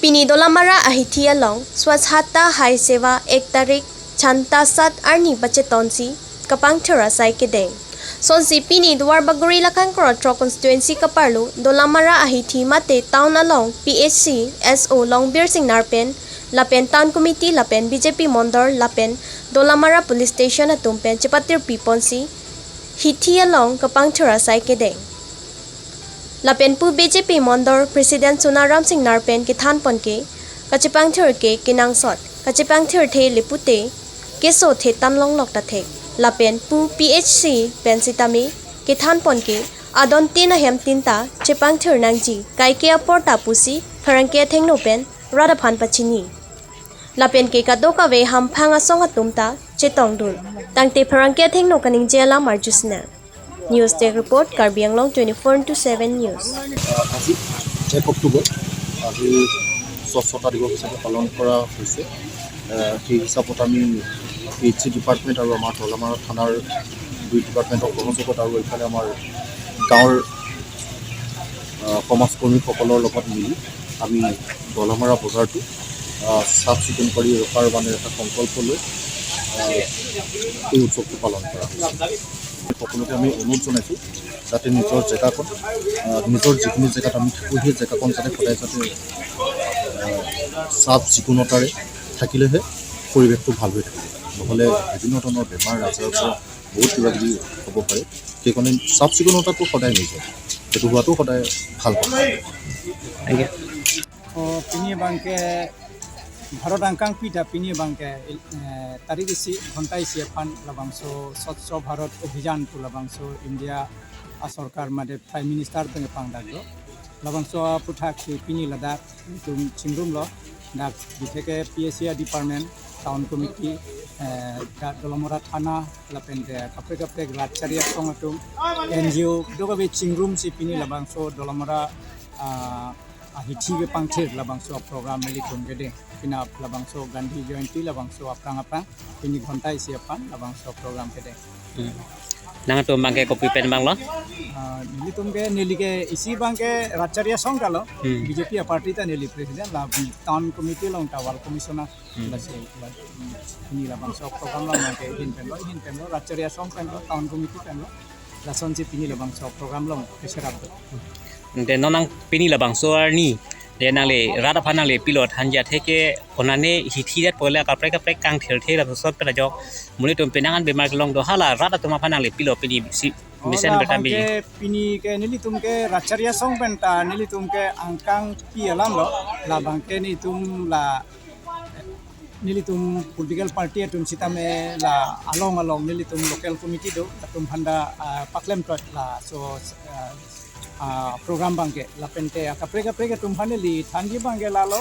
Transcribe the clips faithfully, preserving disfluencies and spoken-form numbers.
Pini Dolamara ahithi along Swachhata Hi Seva ek tarik chanta sat arni pachetonsi kapangthir asai kedeng. Sonsi pini Duarbagori Lakhankoro Throk constituency kaparlo Dolamara ahithi mate town along P H C S O Longbir Singnar pen lapen town committee lapen B J P mondol lapen Dolamara police station atum pen chepatirpi ponsi hithi along kapangthir asai kedeng. Lapen pu B J P mondol president Sonaram Singnar pen kethan pon ke kachepangthir ke kenangsot, kachepangthir the le pute keso the tan longlok ta thek. Lapen pu P H C pen sitame kethan pon ke adon tin ahem tin ta chepangthir nangji, kaike apor ta pusi pherangke athengno pen rat aphan pachini. Lapen ke kadokave hamphang asong atum ta chetongdun. Tangte pherangke athengno kaningje alam arjusina. News Desk Report, Karbi Anglong twenty-four into seven News. আহ, আজি এক অক্টোবৰ, আজি স্বচ্ছতা দিৱস হিচাপে পালন কৰা হৈছে। আহ, সেই হিচাপত আমি পি এইচ চি ডিপাৰ্টমেণ্ট আৰু আমাৰ তলামাৰা থানাৰ দুই ডিপাৰ্টমেণ্টৰ সহযোগত আৰু এইফালে আমাৰ গাঁৱৰ, আহ, সমাজকৰ্মীসকলৰ লগত মিলি আমি দলামাৰা বজাৰটো, আহ, চাফ চিকুণ কৰি ৰখাৰ মানে এটা সংকল্প লৈ, আহ, এই উৎসৱটো পালন কৰা হৈছে। সকলোকে আমি অনুৰোধ জনাইছোঁ যাতে নিজৰ জেগাকণ, আহ, নিজৰ যিকোনো জেগাত আমি থাকোঁ, সেই জেগাকণ যাতে সদায় যাতে, আহ, চাফ চিকুণতাৰে থাকিলেহে পৰিৱেশটো ভাল হৈ থাকিব। নহ'লে বিভিন্ন ধৰণৰ বেমাৰ আজাৰৰ পৰা বহুত কিবা কিবি হ'ব পাৰে। সেইকাৰণে চাফ চিকুণতাটো সদায় নিজৰ, সেইটো হোৱাটো সদায় ভাল কথা। Thank you. Oh, pini abangke Bharat angkang pita pini abangke, eh, tarik isi, ghonta isi aphan labangso Swachh Bharat Abhiyan pu labangso India asorkar mate Prime Minister pen pangdaklo. Labangso aputhak si pini ladak itum chingrumlo, dak bitheke P H C department, town committee, eh, dak Dolamara thana, lapen ke kaprek kaprek rat chari asong atum, N G O, dokave chingrumsi pini labangso Dolamara, ah, ahithi kepangthir labangso program nelitum kedeng. Pini labangso Gandhi Jayanti labangso aphrang aphrang, pini ghonta isi aphan labangso program kedeng. Hmm. Nangtum abangke kopi pen abanglo? Ah, nelitum ke, neli ke isi abangke rat chari asong kalo. Hmm. B J P aparty ta neli president, la town committee along ta ward commissioner. Hmm. Lasi, la, hmm, pini labangso program along abangke hin penlo, hin penlo, rat chari asong penlo, town committee penlo. Lasonsi pini labangso program along keserap do. Ante non nang pini labangso arni, de nangle rat aphan nangle pilo thanji atheke konane hithi det pole kaprek kaprek kangthirthe lapuson pen ajok monit atum penang an bemar kelong do, hala rat atum aphan nangle pilo pini si mesen. Ola bertambi. Abangke pini ke nelitum ke rat chari asong pen ta nelitum ke angkang pi alamlo, labangke nelitum la nelitum political party atum sitame la along along nelitum local committee do, atum aphan ta, ah, paklem tot laso, ah, ah, program abangke, lapen te kaprek kaprek atum aphan neli thanji abangke lalo,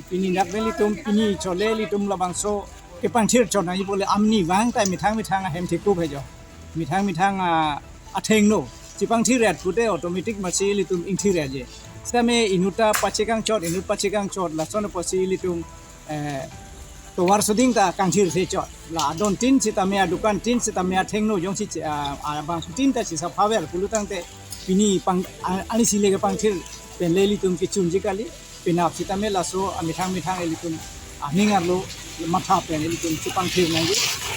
pini dak nelitum pini chole ilitum labangso kepangthir chot nangji pule amni vang ta methang methang ahem thekup hejo. Methang methang, ah, athengno chepangthir et pute automatic masi ilitum ingthir etji. Sitame inut ta pachekang chot, inut pachekang chot, lason apotsi ilitum, eh, tovar soding ta kangthirthe chot. La adon tin sitame, adukan tin sitame, athengno jongsi che-, ah, ah, abang tin ta chesaphaver pulo tangte pini pang, ah, ani sile kepangthir pen le ilitum kechunji kali. Penap sitame laso amethang methang ilitum aning arlo matha pen ilitum chepangthir nangji.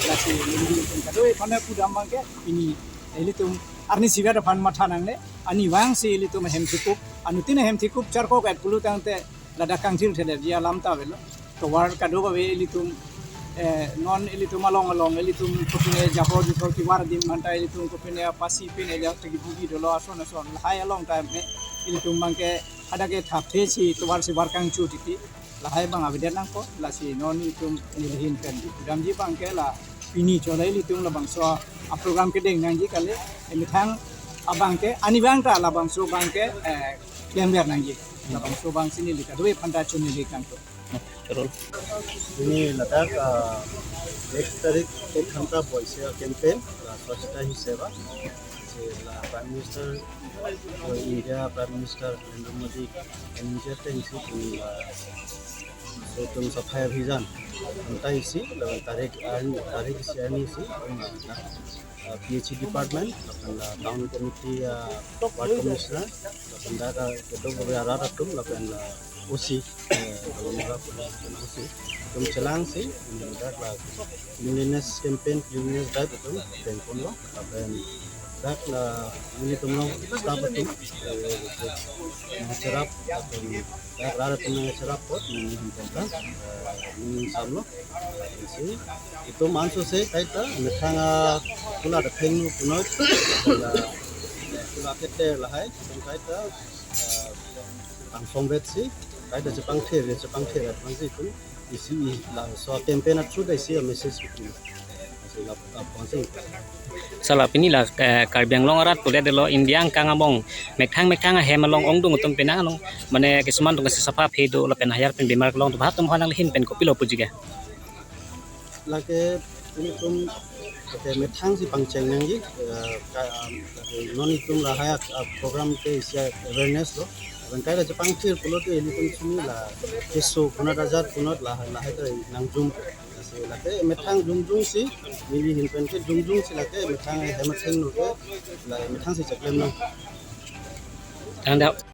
Lasi ilitum kadokave aphan pudam abangke pini ilitum arni sigat aphan matha nangne, ani vangsi ilitum ahem thekup, anuttin ahem thekup charkok et pulo tangte ladak kangthirtheletji alam ta avelo. Tovar kadokave ilitum, eh, non ilitum along along ilitum kopine jabor juthor kevar adim aphan ta ilitum kopine apasi pine ja tegi bugi dolo ason ason lahai along ta me ilitum abangke hadak ke thapthe si tovar sevar kangchu titi. Lahai abang avedet nangkok, lasi non itum neli ahin pen pudamji abangke la pini chole ilitum labangso aprogram kedeng nangji kali, emethang abangke ani vang ta labangso abangke, eh, klemver nangji. Labangso abangsi neli kadokave aphan ta chunili kangtung. Chorol. Pini ladak, ah, ek tarik ek ghonta boise campaign, la Swachhata Hi Seva. Si la Prime Minister, India Prime Minister Narendra Modi, N G O te isi pun la, so itum Safai Abhiyan, anta isi, la tarik, ah, tarik isi arni isi, ah, P H E department, lapen la town committee, ah, ward commissioner, lapen dak, ah, kedokave arat atum, lapen la O C, eh, Along ra police station pusi itum chelangsi, dak la cleanliness campaign, cleanliness drive itum tengponlo, lapen dak la nelitum along staff atum, eh, nangcherap, lapen dak rat atum nangcherap apot neli ahin pen ta, eh, ning samlo. Si itum anso se kaita methang a kulat athengno punoi, la kulat keter lahai itum kaita, eh, pangsongvetsi, kaita chepangthir, chepangthir aphansi itum isi, i laso campaign a-through ta isi a-message itum. Asi la, aphansi. Sala pini la, eh, Karbi Anglong arat pule delo India angkang among methang methang ahem along ongdung atum penang along, mane kisuman atum kesi sapha phe do lapen hajar pen bimar kelong atum, ha atum aphan nangli ahin pen kopilo puji ke? Lake ilitum, lake methang si pangcheng nangji, eh, ka, um, lake non itum lahai, ah, program ke isi awareness lo. Lapen kaita chepangthir pulote ilitum chini la keso punat ajat punat la, lahai ta nangjum. Lasi lake methang jongjong si, neli ahin pen ke jongjong si lake methang hem athengno ke, la methang si cheklem nang. Tangda.